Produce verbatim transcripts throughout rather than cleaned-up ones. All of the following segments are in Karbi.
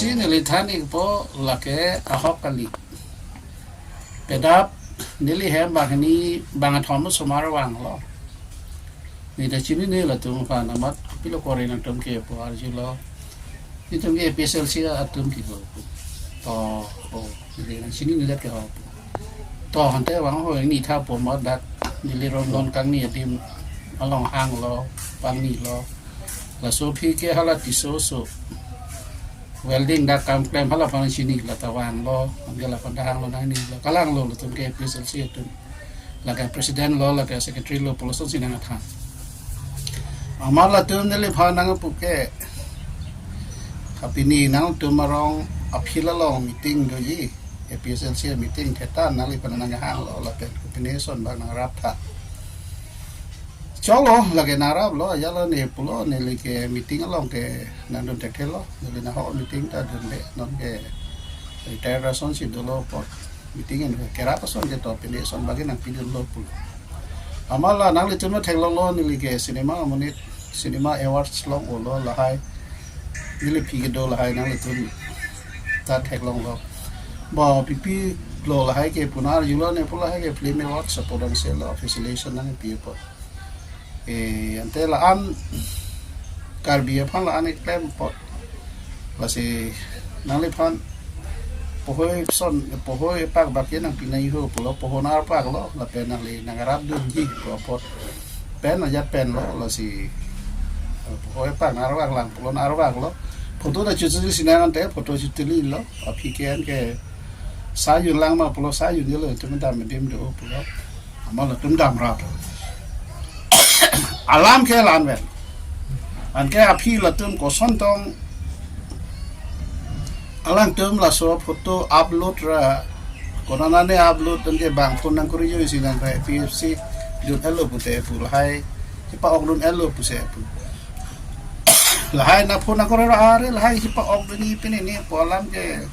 Neli than-ikpo lake ahok kali. Pedap neli hem banghini bangkethom osomar vanglo. Neli ta chinine latum aphan, amat kopilo kore nangtum ke pu arjulo. Netum ke A P H L C atum ke pu. To, o, neli nangchininedetke ho pu. To, ante vangho, neli thapo amat dak neli ron non kangni adim along hanglo, pangnilo. Laso aphi ke hala Tisso aso welding dak kam klem, hala aphan chini, la ta vanglo, anke la aphan ta hanglo, nangnilo, kalanglo latum ke A P H L C atum. Lake president lo, lake secretary lo, pu lasonsi nangthan. Amat latum neliphan nangpu ke, kapini nangtum arong a-field along meeting doji, A P H L C meeting thetan, nangliphan nanghanglo, lapen kopine ason bang nangrap tha. Choklo, lake nangraplo, ajatlo ne pulo, neli ke meeting along ke nangdun thekthelo, neli nahok meeting ta dunde, non ke retired asonsi dolo apot meeting en kerap ason ke to pine ason bagi nangpidunlo pulo. Amat la nanglitum theklonglo, neli ke cinema amonit, cinema awards along olo lahai, neli aphi kedo lahai nanglitum ta theklonglo. Ba pipi lo lahai ke pu arjulo ne pu lahai ke film awards apot angselo, facilitation nangpi apot. Eh, ante la-an Karbi aphan la-an eklem apot. Lasi nangliphan pohoi son, pohoi pak bak ke nangpi nangji ho pulo, poho nangrapaklo, lapen nangli nangrapdunji pu apot. Pen ajat penlo, lasi, eh, pohoi pak nangrapaklang pulo nangrapaklo. Photo ta chutuli sinang ante, photo chutulilo, aphi ke anke sa junlang ma pulo, sa junjelo, netum dam adim do pulo. Amat latum damrap. Alam ke la-anvet. Anke aphi latum koson tong alangtum laso photo upload ra, konatne upload, anke bang phone nangkuri jo isi nang A P H L C dun-etlo pute pu lahai, chepa-okdun-etlo pusi pu. Lahai nang phone nangkuri ra, are lahai chepa-okdunji pine ne pu alam ke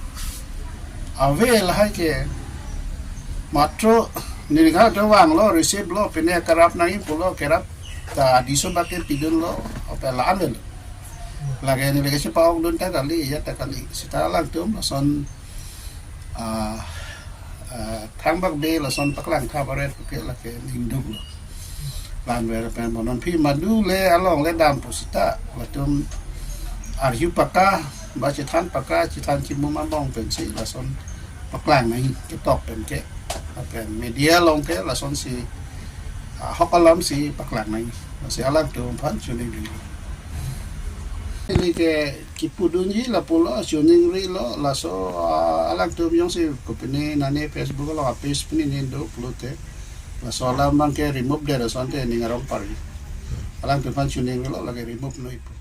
ave lahai ke. Matro neli kha to vanglo, receive lo, pine kerap nangji pulo, kerap ta diso bak ke pidunlo, apa la-anvet. Lake neli ke chepa-okdun ta kali, ya ta kali. Seta alangtum lason, ah, ah, thangbak be lason paklang tha baret ke lake ningduklo. La-anvet pen bonon aphi madu le along le dam pu seta latum arju paka, ba chethan paka, chethan chimum among pensi lason paklang nangji ketok pen ke. Lapen media along ke lasonsi, ah, ahok alamsi paklang nangji. Lasi alangtum aphan choningri. Neli ke kipudunji lapulo, choningrilo, laso, ah, alangtum jongsi kopine nane Facebook along a-page pine ne do pulote, laso alam abang ke remove det asonte ning arong parji. Alangtum aphan choningrilo, lake remove noi pu.